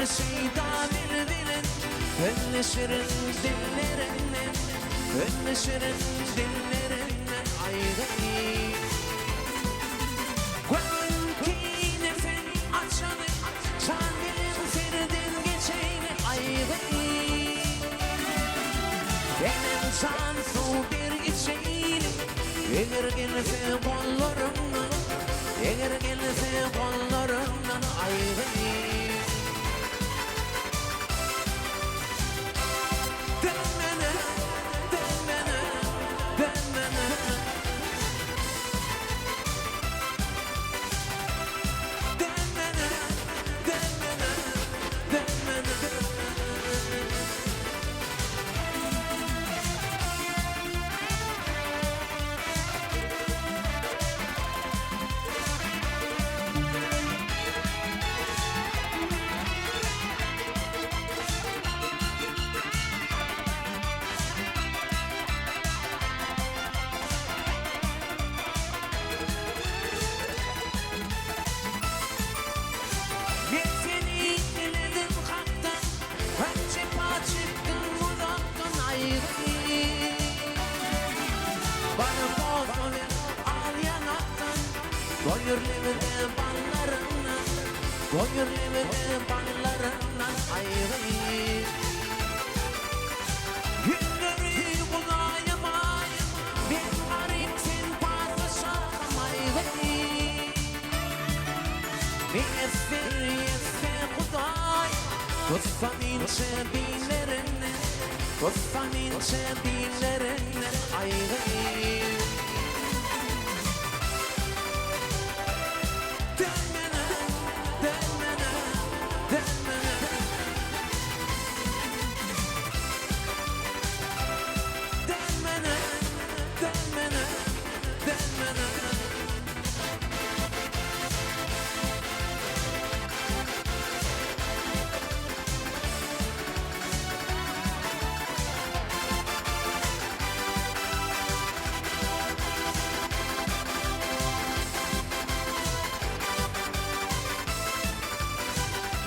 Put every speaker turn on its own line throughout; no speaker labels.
şeýda bilbilim, Sözleşerin dillerinden, Sözleşerin dillerinden aýry. Göwün kinesin açany, Jan bilen serden geçeýli aýry. Senem jan suw ber içeýli, Eger gelse gollarymdan, Eger gelse gollarymdan aýry. Dönmene, dönmene, dönmene. Dönmene, dönmene, dönmene. Men seni diledim Hakdan, Köp jepa çekdim uzakdan aýry. Bana posa ber al ýaňakdan, Doýur lebide ballaryndan, Doýur lebide ballaryndan aýry. Ýüzleri Hudaýa maýyl, Men garyp sen patyşahym aýry. Miýesser etse Hudaý, Tutsam inçe billerinden, Tutsam inçe billerinden aýry. Dönmene, dönmene, dönmene. Dönmene, dönmene, dönmene.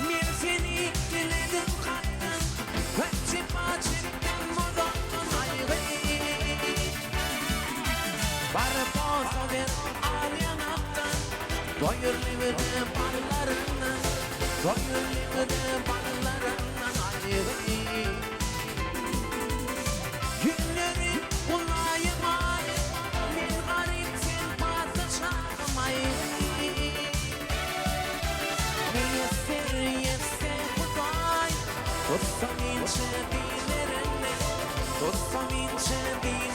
Men seni diledim Hakdan, Köp jepa çekdim uzakdan aýry. Baryp bolsa ber al ýaňakdan, Doýur lebide ballaryndan, Doýur lebide ballaryndan aýry. Ýüzleri gulaýym aý, Men garyp sen patyşahym aý. Miýesser etse Hudaý, Tutsam inçe billerinden, Tutsam inçe billerinden.